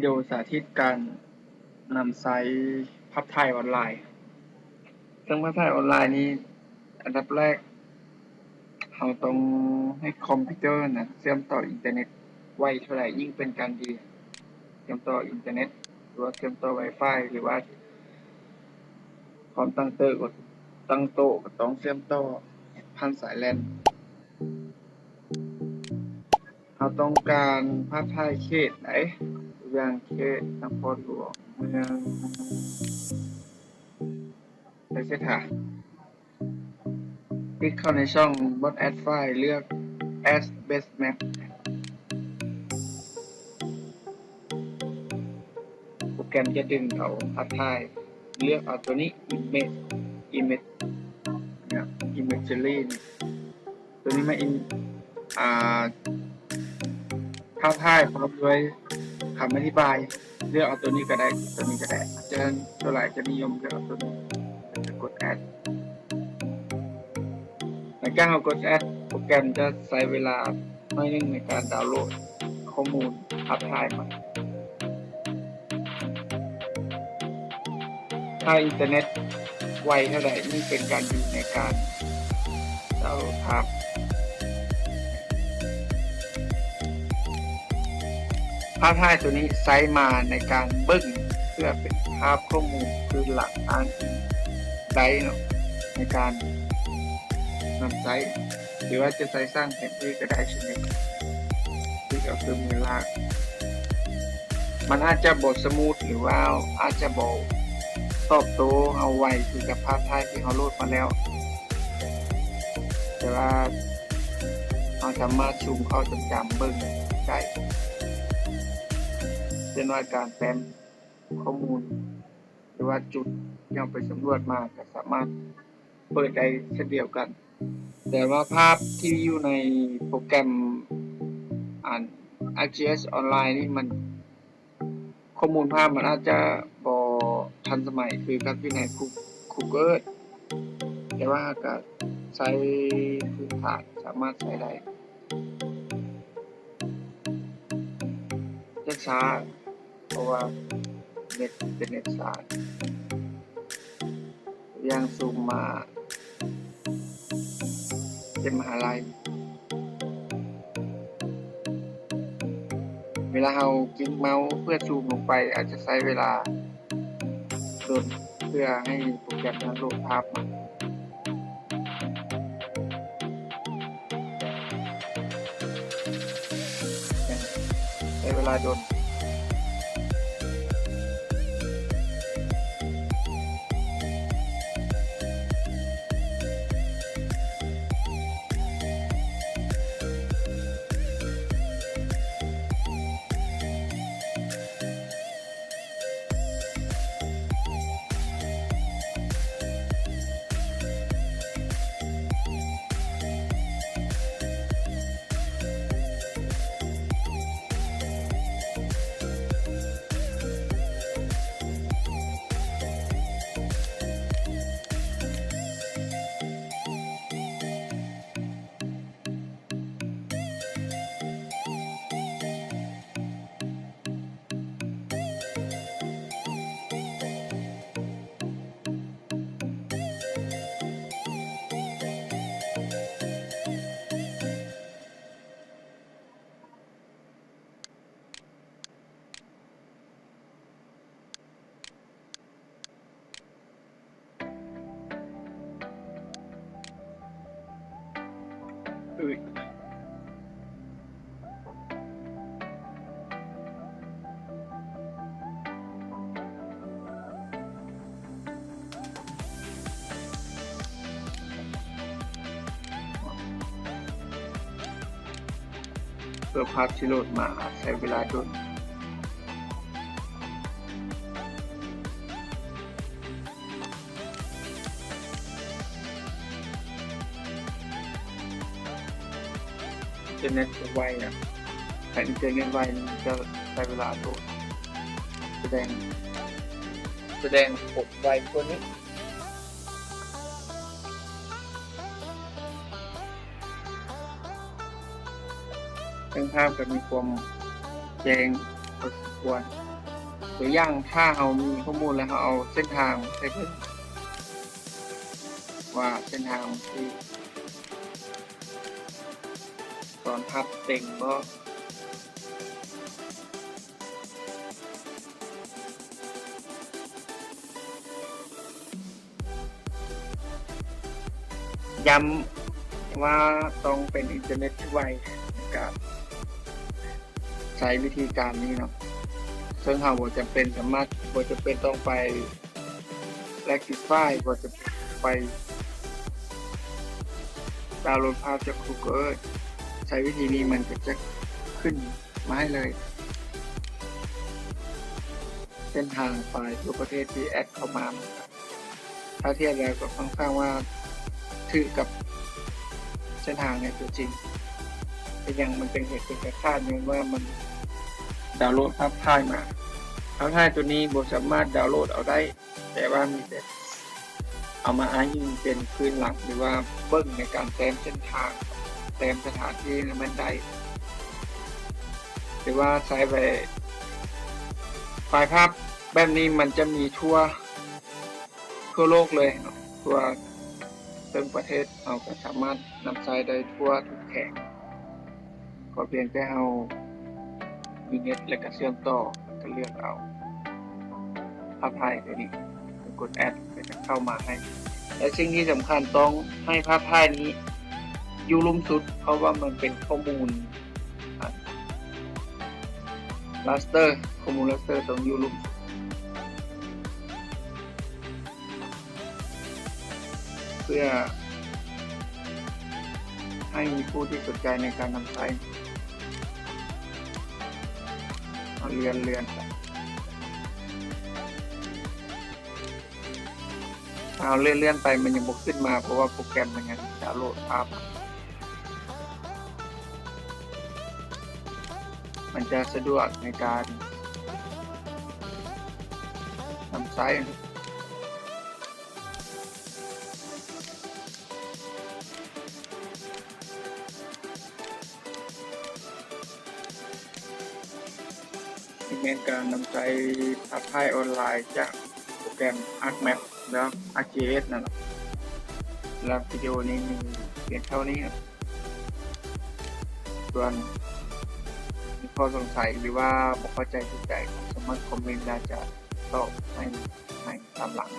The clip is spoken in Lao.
ດຽວສາທິດການນຳໃຊ້ພາບຖ່າຍອອນລາຍ. ເຊິ່ງພາບຖ່າຍອອນລາຍນີ້ ອັນດັບແລກ ເຮົາຕ້ອງໃຫ້ຄອມພິວເຕີນະ ເຊື່ອມຕໍ່ອິນເຕີເນັດໄວເທົ່າໃດ ຍິ່ງເປັນການດີ. ເຊື່ອມຕໍ່ອິນເຕີເນັດ ຫຼືວ່າເຊື່ອມຕໍ່ໄວຟາຍ ຫຼືວ່າຄອມຕັ້ງໂຕະ ຕັ້ງໂຕະກໍຕ້ອງເຊື່ອມຕໍ່ຜ່ານສາຍແລນ. ເຮົາຕ້ອງການພາບຖ່າຍເຂດໃດ ຢ່າງເຂດນະຄອນຫຼວງເມືອງ ໄປເສດຫາ ຄລິກເຂົ້າໃນຊ່ອງ Bot Add File ເລືອກ Add Base Map. ໂປຣແກຣມຈະດຶງເອົາພາບຖ່າຍ ເລືອກເອົາໂຕນີ້ Image Image ນະ Imagery ໂຕນີ້ມາ ອາ ພາບຖ່າຍພ້ອມດ້ວຍຄຳອະທິບາຍ. ເລືອກເອົາໂຕນີ້ກໍໄດ້ ໂຕນີ້ກໍໄດ້ ຈະ ສ່ວນຫຼາຍຈະນິຍົມເລືອກເອົາໂຕນີ້ ແລ້ວກໍກົດ Add. ຫຼັງຈາກເຮົາກົດ Add ໂປຣແກຣມຈະໃຊ້ເວລາໜ້ອຍໜຶ່ງໃນການດາວໂຫຼດຂໍ້ມູນພາບຖ່າຍໃໝ່. ຖ້າອິນເຕີເນັດໄວເທົ່າໃດ ຍິ່ງເປັນການດີໃນການດາວໂຫຼດພາບ. ພາບຖ່າຍໂຕນີ້ໃຊ້ມາໃນການເບິ່ງ ເພື່ອເປັນພາບຂໍ້ມູນພື້ນຫຼັງອ້າງອີງໄດ້ເນາະ ໃນການນຳໃຊ້ ຫຼືວ່າຈະໃຊ້ສ້າງແຜນທີ່ກໍໄດ້ເຊັ່ນດຽວກັນ. ທີ່ເອົາເຄື່ອງມືລາກ ມັນອາດຈະບໍ່ສະມູດ ຫຼືວ່າອາດຈະບໍ່ຕອບໂຕ້ເຮົາໄວຄືກັບພາບຖ່າຍທີ່ເຮົາໂຫຼດມາແລ້ວ ແຕ່ວ່າເຮົາສາມາດຊູມເຂົ້າຈຳໆເບິ່ງໄດ້ ເຊັ່ນວ່າການແຕ້ມຂໍ້ມູນ ຫຼືວ່າຈຸດທີ່ເຮົາໄປສຳຫຼວດມາກໍສາມາດເປີດໄດ້ເຊັ່ນດຽວກັນ. ແຕ່ວ່າພາບທີ່ຢູ່ໃນໂປຣແກຣມ ອັນ ArcGIS Online ນີ້ ມັນ ຂໍ້ມູນພາບມັນອາດຈະບໍ່ທັນສະໄໝຄືກັບຢູ່ໃນ Goo- Google Earth ແຕ່ວ່າກໍໃຊ້ພື້ນຖານ ສາມາດໃຊ້ໄດ້. ຈະຊ້າ ເພາະວ່າເນັດ ເປັນເນັດຊ້າ. ຢ່າງຊູມມາເຂດມະຫາໄລ ເວລາເຮົາຈິກເມົາສ໌ເພື່ອຊູມລົງໄປ ອາດຈະໃຊ້ເວລາດົນ ເພື່ອໃຫ້ໂປຣແກຣມນັ້ນໂຫຼດພາບມາ. ໃຊ້ເວລາດົນ. ເພື່ອພາບທີ່ໂຫຼດມາອາດໃຊ້ເວລາດົນ. ອິນເຕີເນັດໄວນະ ຖ້າອິນເຕີເນັດໄວນີ້ຈະໃຊ້ເວລາໂດນ ສະແດງ ສະແດງຜົນໄວກວ່ານີ້. ເຊິ່ງພາບກໍມີຄວາມແຈ້ງພໍສົມຄວນ. ຕົວຢ່າງ ຖ້າເຮົາມີຂໍ້ມູນແລ້ວ ເຮົາເອົາເສັ້ນທາງໃສ່ເບິ່ງ ວ່າເສັ້ນທາງທີ່ຕອນພັບເຕັງບໍ່. ຢ້ຳວ່າຕ້ອງເປັນອິນເຕີເນັດທີ່ໄວ ໃນການໃຊ້ວິທີການນີ້ເນາະ ເຊິ່ງເຮົາບໍ່ຈຳເປັນສາມາດ ບໍ່ຈຳເປັນຕ້ອງໄປ Rectify ບໍ່ຈຳເປັນໄປດາວໂຫຼດພາບຈາກ Google Earth ໃຊ້ວິທີນີ້ມັນກໍຈະຂຶ້ນມາໃຫ້ເລີຍ ເສັ້ນທາງໄປທົ່ວປະເທດທີ່ແອັດເຂົ້າມາ ຖ້າທຽບແລ້ວກໍຄ່ອນຂ້າງວ່າຖືກກັບເສັ້ນທາງໃນຕົວຈິງ. ເປັນຫຍັງມັນຈຶ່ງເຮັດເປັນແບບນັ້ນ? ຍ້ອນວ່າມັນດາວໂຫຼດພາບຖ່າຍມາ. ພາບຖ່າຍຕົວນີ້ບໍ່ສາມາດດາວໂຫຼດເອົາໄດ້, ແຕ່ວ່າມີແຕ່ເອົາມາອ້າງອີງເປັນພື້ນຫຼັກ ຫຼືວ່າເບິ່ງໃນການແຕ້ມເສັ້ນທາງ, ແຕ້ມສະຖານທີ່ນັ້ນແມ່ນໄດ້ ຫຼືວ່າໃຊ້ໄວ້ ໄຟລ໌ພາບແບບນີ້ມັນຈະມີທົ່ວ ທົ່ວໂລກເລີຍເນາະ, ທົ່ວເຖິງປະເທດ ເຮົາກໍສາມາດນຳໃຊ້ໄດ້ທົ່ວທຸກແຂວງ ກໍພຽງແຕ່ເຮົາມີເນັດ ແລະ ກະເຊື່ອມຕໍ່ ແລ້ວກໍເລືອກເອົາພາບຖ່າຍຕົວນີ້ ໄປກົດແອັດ ກໍຈະເຂົ້າມາໃຫ້ ແລະ ສິ່ງທີ່ສຳຄັນຕ້ອງໃຫ້ພາບຖ່າຍນີ້ຢູ່ລຸ່ມສຸດ ເພາະວ່າມັນເປັນຂໍ້ມູນ raster ຂໍ້ມູນ raster ຕ້ອງຢູ່ລຸ່ມ ເພື່ອໃຫ້ຜູ້ທີ່ສົນໃຈໃນການນຳໃຊ້ ເຮົາເລື່ອນ ເລື່ອນໄປ ເຮົາເລື່ອນ ເລື່ອນໄປ ມັນຍັງບໍ່ຂຶ້ນມາ ເພາະວ່າໂປຣແກຣມມັນຍັງດາວໂຫຼດພາບ ມັນຈະສະດວກໃນການນຳໃຊ້. ນີ້ແມ່ນການນຳໃຊ້ພາບຖ່າຍອອນລາຍຈາກໂປຣແກຣມ ArcMap ແລ້ວ ArcGIS ນັ້ນແຫຼະ. ສຳລັບວິດີໂອນີ້ມີພຽງເທົ່ານີ້. ສ່ວນມີຂໍ້ສົງໄສ ຫຼືວ່າບໍ່ເຂົ້າໃຈຈຸດໃດ ກໍສາມາດຄອມເມັນ ແລະ ຈະຕອບໃຫ້ ໃຫ້ຕາມຫຼັງ.